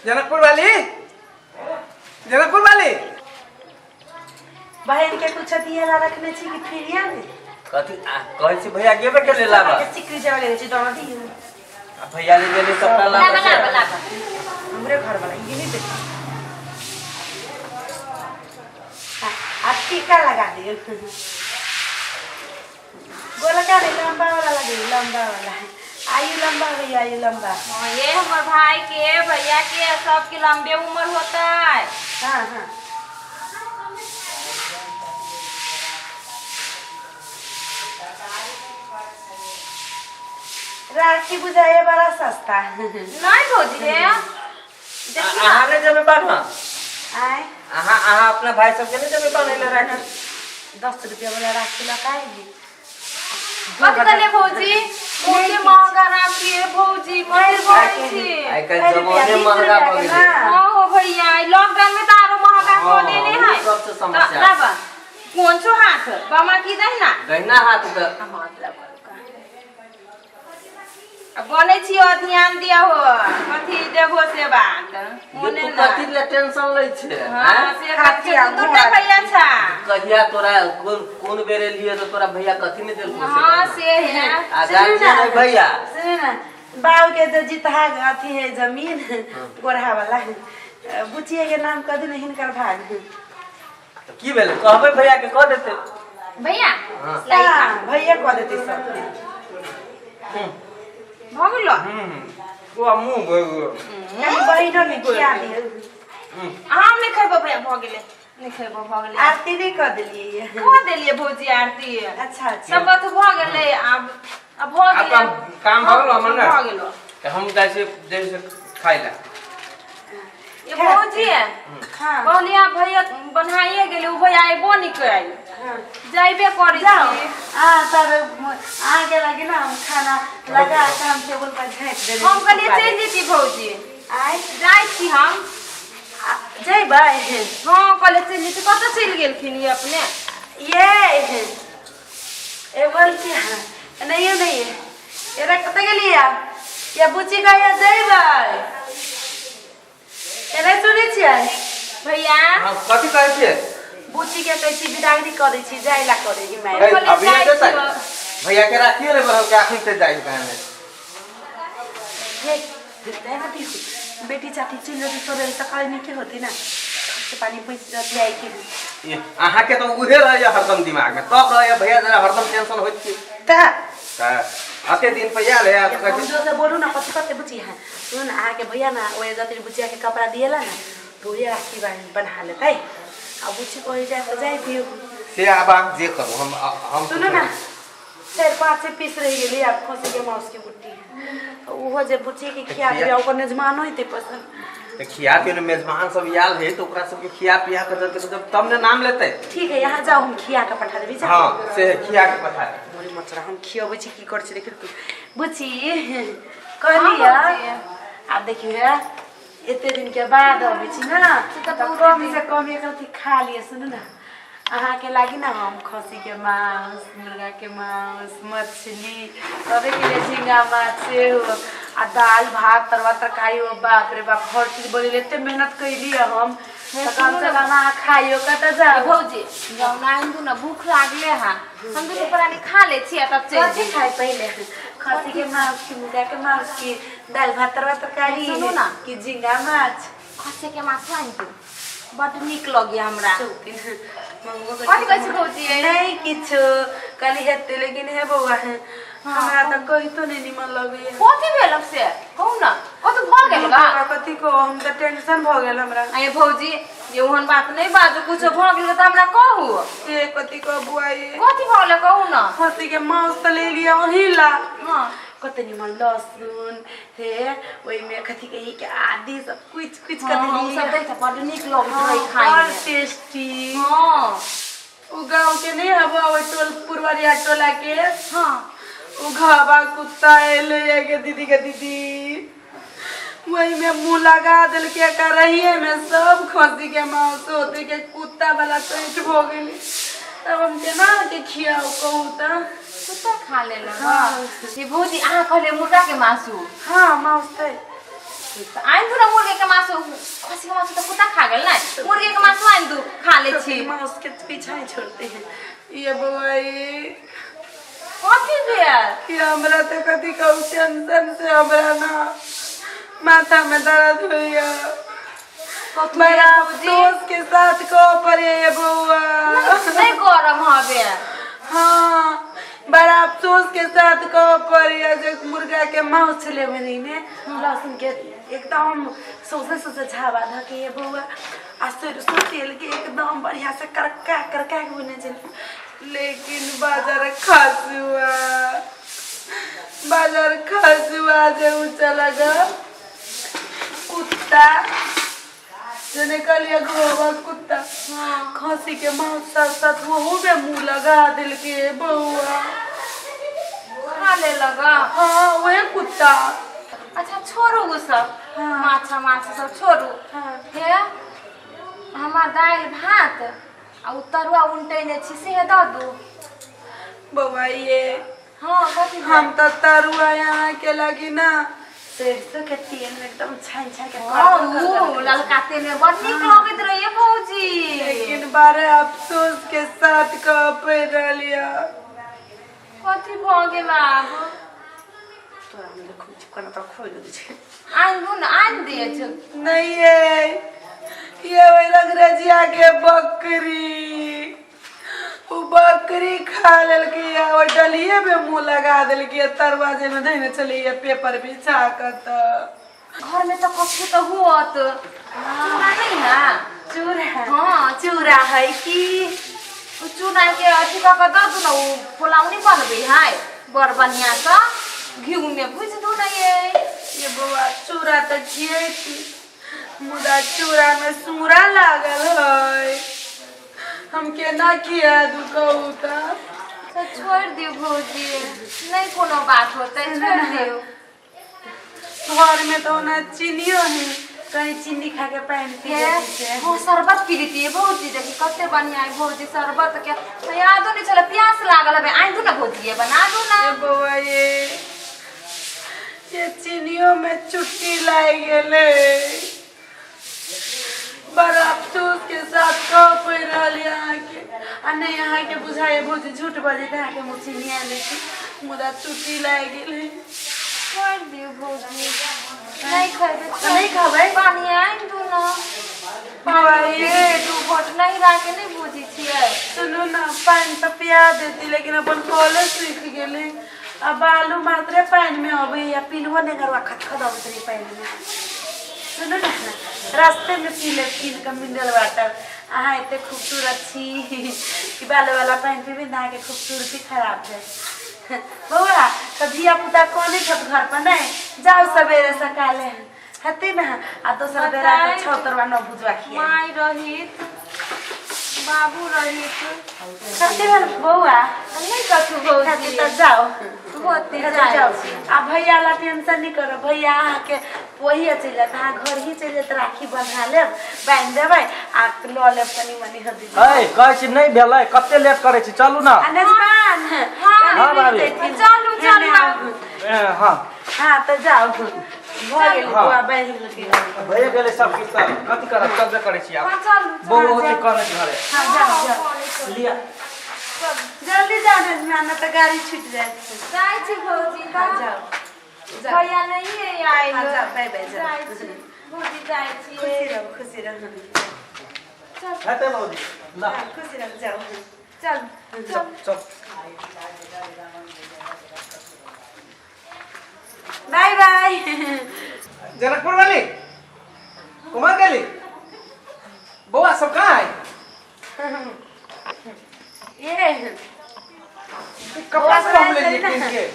जनकपुर वाली, जनकपुर वाली। बहन के कुछ दिएला रखने छी कि फिरिया में? कथी आ, कहै छी भैया गेबे के ले लाबा। के सिकरी जावे ले छी दवा दी। आ भैया ले गेली कपड़ा लाबा। लाबा लाबा लाबा। हमरे घर वाला ये नहीं देखा। आ टीका लगा दियो। गोलका नहीं, लंबा वाला लगे, लंबा वाला। आयु लंबा भैया, आयु लंबा। हाँ, ये हमर भाई के भैया के सबके लंबे उम्र होता है। हाँ हाँ। राखी बुझाए बड़ा सस्ता। नहीं भौजी रे, देखी ना। अहाँ नहि जेबै बान्ह? आय? अहाँ अहाँ अपना भाई सबके नहि जेबै बान्है लए राखी? 10 रुपया वाला राखी लगाएगी। कथी कहलियै भौजी? बहुते महंगा राखी है भौजी, मर गई छी। आइ काल्हि जमाने महंगा भऽ गेलै। हाँ हो भैया, ई लॉकडाउन में तो आरो महंगा हाँ, कऽ देने उ है। सबसे समस्या। लाबा, कोन छो हाथ, बामा की दहिना? दहिना हाथ के। हाँ, लाबा। आ बनै छी, ध्यान दिया हो, कथी देबो से बात मोने तू ना। कथी ले टेंशन लै छै? हाँ आँय? से बात छै, दू दूटा भैया छा। कहिया तोरा कोन कोन बेर एलियै तऽ तोरा भैया कथी नहि देलको से? हाँ से है। आ गार्जियन है भैया। सुन ना, बाबू के जो जितहा अथी है जमीन गोरहा वाला, बुचिए के नाम कह ने हिनकर भाग। तऽ की भेलै, कहबै भैया के, कह देतै। भैया। हाँ। हाँ, भैया कह देते सब। भऽ गेलो। ओ मुँह भरि गेल। कनी बहिनो के खिया दियौ। हम नहि खेबो भैया, भऽ गेलै, नहि खेबो, भऽ गेलै। आरती नहि कऽ देलियै? कऽ देलियै भौजी आरती। अच्छा अच्छा। सब बात भऽ गेलै, आब आब भऽ आब गेलै। काम काम भऽ गेलो हमर ने? भऽ गेलो। तऽ हम जाइ छियै जाइ छियै खाय लए। ये भौजी। हाँ। कहलियै आब भैया बनाइए गेलै, ओ भैया अयबो नहि कयल। हाँ। जाइबे करै जाओ। छी। आ तब अहाँके लागी ना हम खाना लगा के हम टेबुल पर झाँपि देने हम छी। कहलियै चलि जेती भौजी। आइ? जाइ छी हम। आ, जैबै? हँ, कहलियै चलि जेती। कतऽ चलि गेलखिन ई अपने? ये ए बोलती हाँ नहीं नहीं, एरा कतऽ गेलियै या बुच्ची कहिया जैबै? एना सुनै छियै? भैया। हाँ, कथी कहै छियै? बुच्ची के कहै छी बिदागरी कऽ दै छी, जाय ला करै ही माय। है, कहलियै अभी जाइ जेतै छियौ। भैया के राखिए ले बरल के अखन से जाइ कहने। हे जाय ना दियौ, बेटी चाटी चलि जेतै सबेरे सकाले, नीके होतै ना, से पानी बचि जतै आइ के। ई, अहाँके तऽ उहे रहैया हरदम दिमागमे, तब रहैया भैया जरा हरदम टेंशन होइत छै। तऽ तऽ अते दिन पर आयल है तऽ कहै छै, कमजोर से बोलू ना, कथी करते बुच्ची? हाँ सुनू ना, अहाँके भैया ना ओहे जते बुचिया के कपड़ा दिएला ना, तऽ उहे राखी बन्हा लेतै। आ बुच्ची कही जाए तऽ जाय दियौ। से आब अहाँ जे करू, हम हम सुनू ना, चारि पाँच पीस रहि गेलै आब खसी के मांस के बुट्टी, ओहो जे बुच्ची के खिया देबै, ओकर मेजबानो हेतै पसंद। तऽ खिया पिया ने, मेजबान सब आयल है तऽ ओकरा सबके खिया पिया के देतै तब तब ने नाम लेतै। ठीक है, यहाँ जाओ, हम खिया के पठा देबै, जाओ। हाँ से खिया के पठा देबै। मोरे मचरा, हम खियबै छी, की करै छी देखियौ तू। बुच्ची कहलियै, आब देखियौ हे, एते दिन के बाद अबै छी ने तऽ कम से कम एक रत्ती खा लिअ। सुनू ने, अहाँके लागी ने हम खस्सीके मांस, मुर्गाके मांस, मछली कहबे के लिए, झींगा माछ सेहो, आ दालि भात तरुआ तरकारी, ओ बाप रे बाप, हर चीज बनेलियै। एते मेहनत कैलियै हम तऽ कम से कम अहाँ खाइयो कतऽ जाउ। भौजी जाउ ना, आनि दू ना, भूख लागले हा। हम दुनू प्राणी खा ले छियै तब चलि कथी जेबै। खाइ पहिले, खस्सीके मांस कि मुर्गाके मांस कि दालि भात तरुआ तरकारी? सुनू ना। कि झींगा माछ? खस्सी के माछ आनि दू, बड नीक लगैया हमरा। चौथिन मंगबो। कथी कहै छी भौजी? नहीं किछो कहली, हेतै लेकिन हे बौआ, हमरा तऽ कहितो नहि निमन लगैया। कथी भेल से कहू ना, कथी भऽ गेल बा? कथी कहू, हम तऽ टेंशन भऽ गेल हमरा। अरे भौजी, ये ओहन बात नहीं बाजू, कुछो भऽ गेल तऽ हमरा कहू। से कथी कहू बुआ ये? कथी भऽ गेल कहू ना। खस्सी के मांस तऽ ले लिअ अहीं ला। हाँ। कते निमन लहसुन हे ओहिमे, कथी कही के आदि सब कुछ कुछ हाँ, कऽ हाँ, उ देलियै। सब दै तऽ बड नीक लगैत रहै खाय बड़ मे। टेस्टी। हाँ। उ गाँव के नहीं हबो, ओहि टोल पुरवरिया टोला के। हाँ। उ घावा कुत्ता एले के दीदी के दीदी, वही में मुंह लगा देलके, करहिए में सब खसी के मांस होते के कुत्ता वाला चैट भ गेलै। तब हम केना के खियाउ कहू तऽ? कुत्ता खा लेलक? हाँ। ये भौजी, अहाँ कहलियै मुर्गा के मासु? हाँ, मांस तऽ। तऽ आनि दू ने मुर्गे के मासु, छी। माउस के पीछा नहीं छोड़ते हैं। ये बउआ ये कथी भेल? कि हमरा तो कथी कहू, टेंशन से हमरा ना माथा में दर्द होइया। कथी बड़ा भेल भौजी? अफसोस के साथ कह पड़े ये बउआ। नहीं गरम हवे। हाँ, बड़ा अफसोस के साथ कह पड़े जे मुर्गा के मांस छले बनेने, लहसुन के एकदम सौसे सौसे झाबा धके ये बउआ, आ सरसों तेल के एकदम बढ़िया से करका करका के बने छले, लेकिन बाजार खसुआ, बाजार खसुआ जे उ चला गा कुत्ता जने कहलिए घोड़ा कुत्ता खसी के मांस साथ साथ वहू में मुंह लगा दिलके बउआ। खा ले लगा। हाँ, वही कुत्ता। अच्छा छोड़ू उ सब। हाँ। माछा माछ सब छोड़ू। हाँ। हे हमार दालि भात आ उ तरुआ उनटेने छी से दऽ दू। बउआ ये हाँ कथी भेल? हम तो तरुआ यहाँ के लगी ना सरसों के तेल में एकदम छान छान के हाँ, कर- कर- उ ललका तेल में बड़ नीक लगैत रहिए भौजी। लेकिन बड़े अफसोस के साथ कह पड़ रहिया। कथी भऽ गेल आब? तोरा हम देखो कोना तो खोल दै छै। आनि दू ने, आनि दियै छै। नहीं ये ये वही रंगरेजिया के बकरी, उ बकरी खा लेलकै आ ओहि डलिये में मुंह लगा देलकै, दरवाजे में धइने छलैया पेपर बिछा कऽ। तऽ घर में तऽ कथी तऽ होत, चूड़ा नहीं है? चूड़ा? हाँ। चूड़ा है की? उ चूड़ा के अथी कऽ कऽ दऽ दू ने, उ पुलाव नहीं बनबै है बड़ बढ़िया सँ, घी में भुजि दू ने ये। ये बौआ चूड़ा तऽ खियैती, मुदा चूड़ा में सूरा लागल है, हम केना खिया दू कहू तऽ? तऽ छोड़ि दियौ भौजी, नहीं कोनो बात होतै, छोड़ि दियौ। घर में तो ओना चीनियो है, कहीं चीनी खा के पानि पी हे, लेती छै। हाँ शरबत पी लेतियै भौजी, देखी कते बढ़िया है भौजी शरबत के तऽ यादो नहीं छलै, प्यास लागल हबे, आनि दू ने भौजी, बना दू ने। ये बौआ ये चीनियो में चुटकी लागि गेलै, बड़ा अफसोस के साथ कह पड़ि रहल यऽ अहाँके, आ नहि अहाँके बुझाइए भौजी झूठ बजैत अहाँके मुँह चीनी आनै छी, मुदा चुटकी लागि गेलै। छोड़ि दियौ भौजी, नहीं खेबै। नहि खेबै? पानी आनि दू ने। बौआ ये दू घोट नहीं राखे नहीं बुझै छियै। सुनू ने, पानि तऽ पिया देती, लेकिन अपन कॉलेज सूखि गेलै आ बालू मात्रे पानि में अबैया, पिलुओ नहि गरुआ खतखत अबैत रहै पानि में। सुनू ने, रास्ते में पी लेब कीन कऽ मिनरल वाटर। अहाँ एते खूबसूरत छी कि बालू वाला पानि पीबै ने अहाँके खूबसूरती खराब जाय। बौआ तऽ धिया पुता कनै छथि घर पर, नहि जाउ सवेरे सकाले हेतै ने, आ दोसर बेरा के छौ तरुआ न भुजवा खिया। माय रहित बाबू रहित। कथी भेल बौआ? नहीं कथू भौजी। कथी तऽ जाउ। होते जाउ। जाउ। आ भैया ला टेंशन नहीं करो, भैया अहाँके वही चलि जायत, अहाँ घर ही चलि जायत, राखी बन्हा लेब, बान्हि देबै आ लऽ लेब कनि मनि हदी। है कहै छी नहि भेलै, कते लेट करै छी, चलू ने। आ नजमान। हाँ। हाँ, भाभी। चलू, चलू। ए, हाँ। हाँ तऽ जाउ, भऽ गेल। हाँ। बौआ बान्हि लेलकै। भइए गेलै सब किछु, तऽ कथी करब, चलबे करै छी आब। हाँ चलू। बौआ होतै कने घरे। हाँ जाउ जाउ। लिअ। जल्दी जाउ नजमान, नहि तऽ गाड़ी छूटि जायत। जाइ छी भौजी। हाँ तऽ जाउ जाउ। भैया नहीं है आयल? हाँ जाउ, बाय बाय, जाउ। जाइ छी भौजी, जाइ छी। खुशी रहू, खुशी रहू। चल। हेतै भौजी ल। हाँ, खुशी रहू, जाउ। चल चल। चल। बाय बाय। जनकपुर वाली कुमार गेली, बौआ सब कहाँ है? ये कपड़ा सब हम ले लिए कीन के।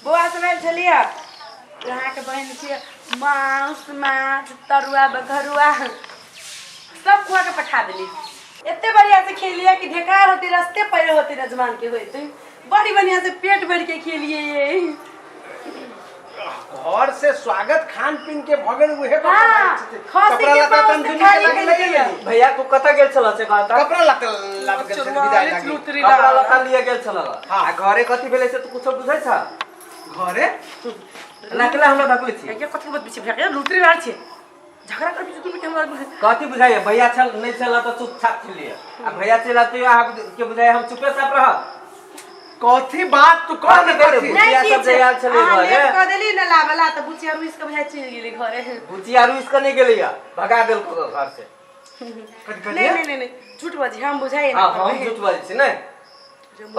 बौआ सब आयल छलियै, अहाँके बहिन के मांस माछ तरुआ बघरुआ सब खुआ के पठा देली। एते बढ़िया से खेलिए कि ढेकार होती रस्ते पैर होती रजमान के होते, बड़ी बढ़िया से पेट भर के खेलिए ये। घर से स्वागत खान पीन के भऽ गेल उहे। हाँ, खसी कपड़ा के लत्ता पाउस तन से दुनू खाली के खेलिए। लगे। भैया तू कतऽ गेल छल से कहता? कपड़ा लत्ता लाबऽ गेल छलै विदाई लागी। कपड़ा लत्ता लिए गेल छल। हाँ। आ घरे कथी भेलै से तू कुछो बुझै छ? घरे नकला हमरा धकले छी। ये कथी बतबै छी भैया, लुतरी रहल छै। झगड़ा कर बीच दुनू के हमरा कथी बुझाइए भैया छल नहीं छल तो चुपचाप छलिए आ भैया चल तो अहाँ के बुझाइए हम चुपे साफ रह कथी बात तू कह न कथी कथी भुजिया सब जे आयल छलै अहाँ घरे। लेट कऽ देली न लाबला तऽ बुचिया रुइस के बुझाइ चलि गेली घरे भुजिया रुइस के नहीं गेलैया भगा देलको घर से कथी नहीं कहलियै? नहीं नहीं नहीं झूठ बजी हम बुझाइए हाँ हम झूठ बजै छी ने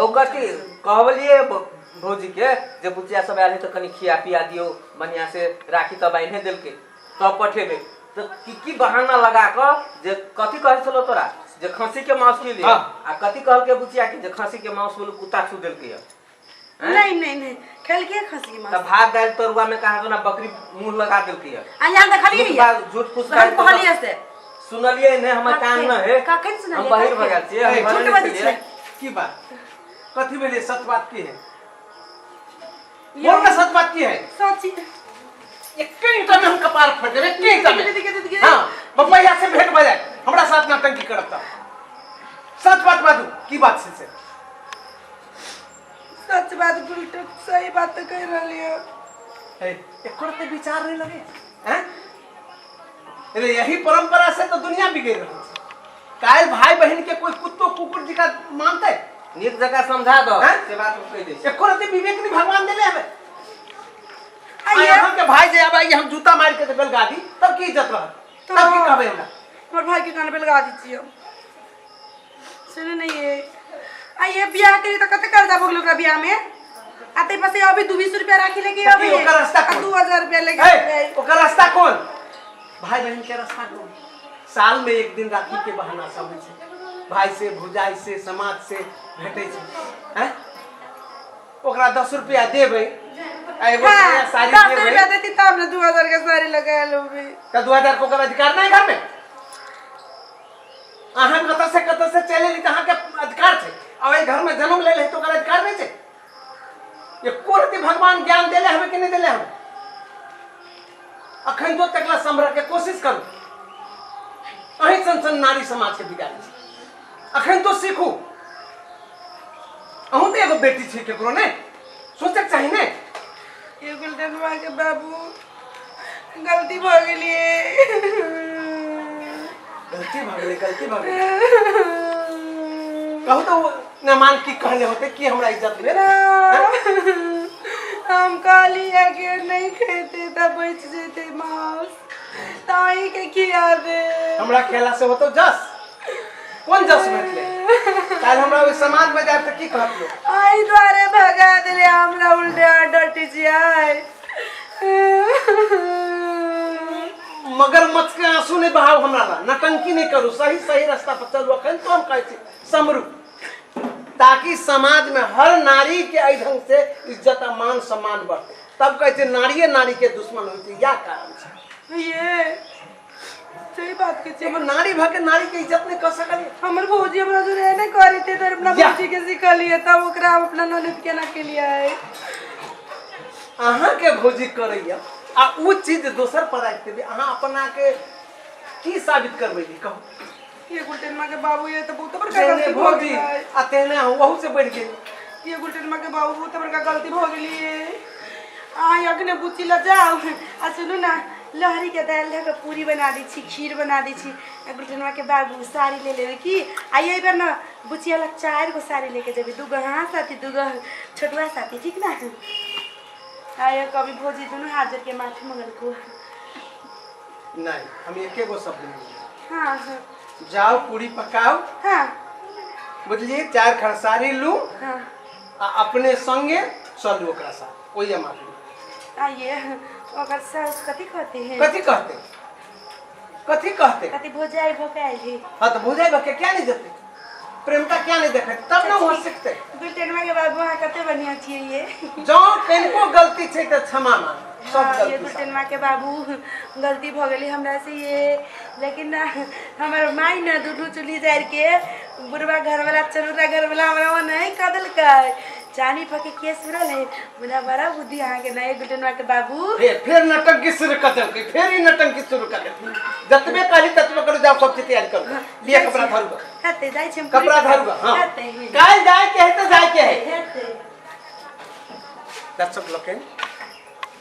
ओ कथी कहलिए भौजी के जे बुचिया सब आयल है तऽ कनि खिया पिया दियौ बढ़िया से राखी तब आइने देलकै तब पठेबै तऽ की की बहाना लगा कऽ जे कथी कहै छलौ तोरा जे खस्सी के मांस खिली हाँ। आ कथी कहलकै बुचिया के जे खस्सी के मांस बोलू कुत्ता छू देलकै यऽ। नहीं नहीं नहीं खेलके खसी मांस तऽ भात दालि तरुआ में कहाँ ना बकरी मुंह लगा देलकै यऽ। आ यहाँ देखलिए झूठ या झूठ फूस हम कहलिए से सुनलियै नहि हमर कान न है कखन सुनलियै? हम बहिर भऽ गेल छियै हम ए, घरे झूठ नहि बजै छलियै। छियै। की बात कथी भेलै सच बात की है बोल ना सच बात की है सची एके में हम कपार फोड़ देबै एके में देखिए, देखिए। हाँ बपैया से भेंट भऽ जाए हमरा साथ नौटंकी करब तब सच बात बाजू की बात छै से सच बात गुलटू सही बात तो कह रहली हो ए, एकर ते विचार नहीं लगे हैं अरे यही परंपरा से तो दुनिया बिगड़ रही है काल भाई बहन के कोई कुत्तो कुकुर जी का मानते नीक जकाँ समझा दो हैं? से बात हम कहि दै छी एको रति विवेक नहीं भगवान देले हमें आइए आइ हम के भाई जे आबै हम जूता मार के देबल गादी तब की इज्जत रहत तब की कहबै हमरा हमर भाई के कान पे लगा दीजिए सुने नहीं ये आइए बियाह करी तो कते कर्जा भोगलो ओकरा बियाह में आ तै पासे अभी 220 रुपया राखी लेके तऽ अभी की ओकर रास्ता कोन? 2000 रुपया लेके ए, ओकर रास्ता कोन भाई बहन के रास्ता कोन साल में एक दिन राखी के बहाना सब होइ छै भाई से भुजाई से समाज से भेटै छै हैं ओकरा 10 रुपया देबै आ एगो हाँ, नया साड़ी 10 देबै रुपया देती तब ना 2000 के साड़ी लगा लूंगी तऽ 2000 के ओकर अधिकार नहीं घर में अहाँ कतऽ से कतऽ से चलि एली तऽ अहाँके अधिकार छै आ एहि घर में जन्म लेल है तऽ ओकर अधिकार नहीं छै एको रति भगवान ज्ञान देले हमें कि नहीं देले हमें अखन तो तकला संभर के कोशिश करू अहीं सन सन नारी समाज के बिगाड़ै छै अखन तो सीखू अहूँ तऽ एगो बेटी छी केकरो ने सोचक चाही ने ये गुलटन माँ के बाबू गलती भऽ गेलियै गलती भऽ गेलै गलती भऽ गेलै कहू तऽ नमान की कहले होते की हमरा इज्जत भेल हम कहलियै कि नहि खेते तऽ बचि जेतै मांस ताहि के खिया दे हमरा खेला से होतो जस कोन जस भेटलै काल्हि हमरा ओहि समाज में जायब तऽ की कहत लोक एहि दुआरे भगा देले हमरा उल्टे डटी छियै मगरमच्छ के आंसू नहीं बहाव हमरा ला नटंकी नहीं करू सही सही रास्ता पर चलू अखन तो हम कहै छी समरू ताकि समाज में हर नारी के एहि ढंग से इज्जत आ मान सम्मान बढ़ते तब कहै छै नारिये नारी के दुश्मन होइ छै इएह कारण छै ये सही बात के छै एगो नारी भऽ के नारी के इज्जत नहीं कर सकलियै हमर भौजी हमरा जोरे एने करते तऽ अपना या। भौजी के सिखलियै तब ओकरा हम अपना ननद के ना केलियै अहाँके भौजी करैया आ ओ चीज दोसर पर राखि देबै अहाँ अपना के की साबित करबै कहू ये गुलटेनमा के बाबू ये तो बहुत बड़का तेहने गलती भऽ भौजी गेलै आ तेहने अहूँ ओहू से बढ़ि गेल ये गुलटेनमा के बाबू बहुत बड़का गलती भऽ गेलियै अहाँ अखने बुच्ची लऽ जाउ आ सुनू ने लहरी के दालि धऽ कऽ पूरी बना दै छी खीर बना दै छी आ गुलटेनमा के बाबू साड़ी ले लेबै की आ एहि बेर ने बुचिया लग 4 गो साड़ी लेके जेबै 2 गो अहाँ साथी 2 गो छोटुआ साथी ठीक ना आ ये कभी भौजी दुनू हाथ जोड़ के माफी मंगलको नहीं हम एके गो शब्द नहीं हाँ हाँ जाओ पूरी पकाओ हाँ बुझलिए 4 खड़ साड़ी लू हाँ आ अपने संगे चलू ओकरा साथ ओहि माफी आइए ओकर सास कथी कहते हैं कथी कहते कथी कहते कथी भोजाई भोकायल है हाँ तो भोजाई भके क्या नहीं जते प्रेमता क्या नहीं देखे तब ना वो सीखते गुलटेनमा के बाबू अहाँ कते बढ़िया छियै ये जँ कनिको गलती छै तऽ क्षमा मांग सब हाँ, ये गलती सब। गुलटेनमा के बाबू गलती भऽ गेलै हमरा से ये लेकिन ना हमर माई ने दुनू चूल्ही जारि के बुढ़वा घरवाला चरुरा घरवाला हमरा ओ नहीं कऽ देलकै चानी फके केस उड़ल है मुदा बड़ा बुद्धि अहाँके नहीं गुलटेनमा के बाबू फेर फेर नटंकी शुरू कर देलकै फेर ई नटंकी शुरू कर देलकै जतबे कहली ततबे करू जाओ सब चीज तैयारी करू लिए कपड़ा धरू हेतै जाइ छी हम कपड़ा धरू हाँ हेतै काल्हि जाय के है तऽ जाय के है हेतै दर्शक लोकनि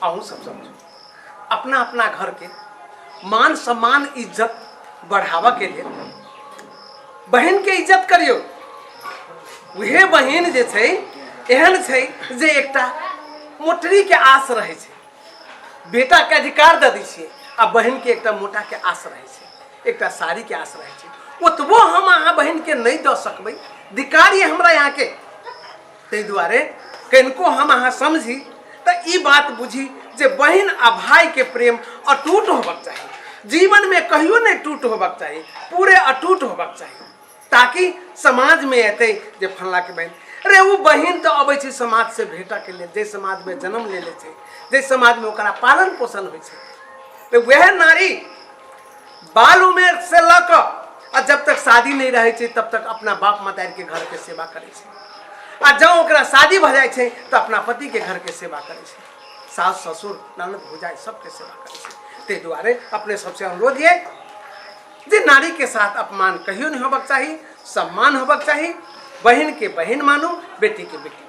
अहूँ सब समझू अपना अपना घर के मान सम्मान इज्जत बढ़ाबऽ के लेल बहिन के इज्जत करियौ। उहे बहिन जे छै एहन छै जे एकटा मोटरी के आस रहै छै, बेटा के अधिकार दऽ दै छियै आ बहिन के एकटा मोटा के आस रहै छै, एकटा साड़ी के आस रहै छै। ओतबो हम अहाँ बहिन के नहि दऽ सकबै, धिकार ये हमरा यहाँ के। ताहि दुआरे कनिको हम अहाँ समझी तऽ ई बात बुझी जे बहिन आ भाई के प्रेम अटूट होबक चाही, जीवन में कहियो नहीं टूट होबक चाही, पूरे अटूट होबक चाही, ताकि समाज में एतै जे फल्ला के बहिन रे ओ बहिन तऽ अबै छै समाज से भेटऽ के लेल, जे समाज में जन्म लेले छै, जे समाज में ओकरा पालन पोषण होइ छै, तऽ वएह नारी बाल उमेर से लऽ कऽ आ जब तक शादी नहीं रहै छै तब तक अपना बाप मतारी के घर के सेवा करै छै, आ जँ ओकरा शादी भऽ जाइ छै तऽ अपना पति के घर के सेवा करै छै, सास ससुर ननद भौजाइ सबके सेवा करै छै। ताहि दुआरे अपने सबसे अनुरोध ये जे नारी के साथ अपमान कहियो नहीं होबाक चाही, सम्मान होबाक चाही। बहिन के बहिन मानू, बेटी के बेटी।